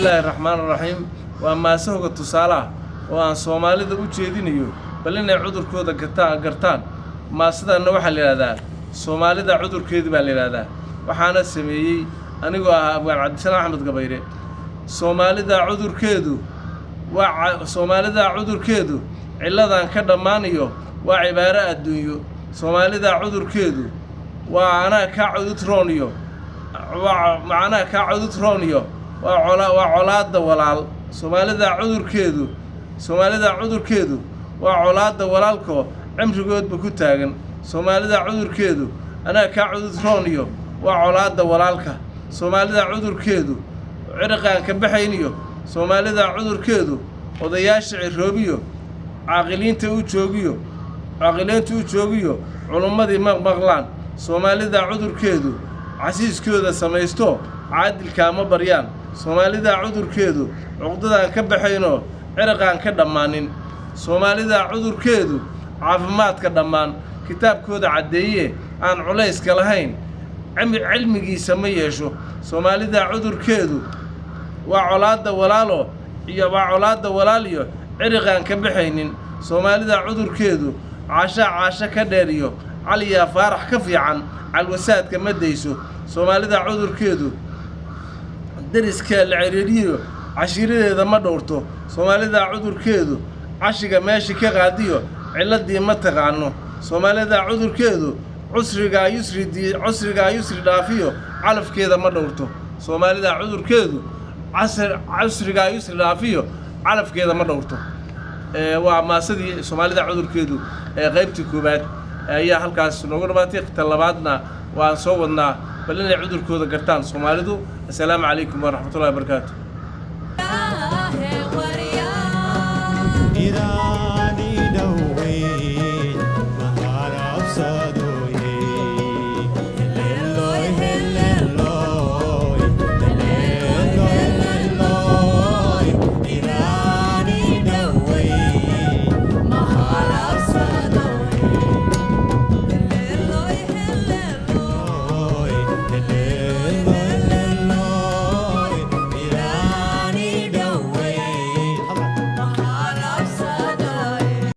Bismillaahi raxmaan raxiim. Waa maasahoga tusaalaha oo aan Soomaalida u jeedinayo bal inay cudurkooda gartaan. Maasidanna waxaa la yidhahdaa Soomaalida cudurkeedu baa la yidhahdaa, waxaana sameeyey anigoo ah Abwaan Cabdisalaam Axmed Gabayre. Soomaalida cudurkeedu waa, Soomaalida cudurkeedu cilladan ka dhammaanayo waa cibaaro adduunyo. Soomaalida cudurkeedu waa anaa kaa cududrooniyo, waa macnaha kaa cududrooniyo, waa cola, waa colaadda walaal. Soomaalida cudurkeedu, Soomaalida cudurkeedu waa colaadda walaalkoo cimrigoodba ku taagan. Soomaalida cudurkeedu anaa kaa cududrooniyo waa colaadda walaalka. Soomaalida cudurkeedu ciriqaan ka baxayniyo. Soomaalida cudurkeedu odayaasha ciroobiyo, caaqiliinta u joogiyo, caaqiliinta u joogiyo culummadii maqmaqlaan. Soomaalida cudurkeedu casiiskooda samaysto, caadilkaa ma baryaan. Soomaalida cudurkeedu cuqdadaan ka baxaynoo ciriqaan ka dhammaanin. Soomaalida cudurkeedu caafimaadka dhammaan kitaabkooda caddeeye aan culayska lahayn cilmigiisa ma yeesho. Soomaalida cudurkeedu waa colaadda walaalo iyo waa colaadda walaal iyo ciriqaan ka baxaynin. Soomaalida cudurkeedu caashaa caasho ka dheer iyo caliyaa faarax ka fiican calwasaadka ma dayso. Soomaalida cudurkeedu deriska la ciriiriyo cashiiradeeda ma dhowrto. Soomaalida cudurkeedu cashiga meesha ka qaadiyo cilladii ma taqaano. Soomaalida cudurkeedu cusrigaa yusri dii, cusrigaa yusri dhaafiyo calafkeeda ma dhowrto. Soomaalida cudurkeedu casr cusrigaa yusri dhaafiyo calafkeeda ma dhowrto. Waa maasadii Soomaalida cudurkeedu ee qaybtii koowaad ayaa halkaas noogu dhamaatay. Ta labaadna waan soo wadnaa bal inay cudurkooda gartaan Soomaalidu. Assalaamu calaykum waraxmatullahi wabarakaatu. Idaani dhoweyn maharabsado.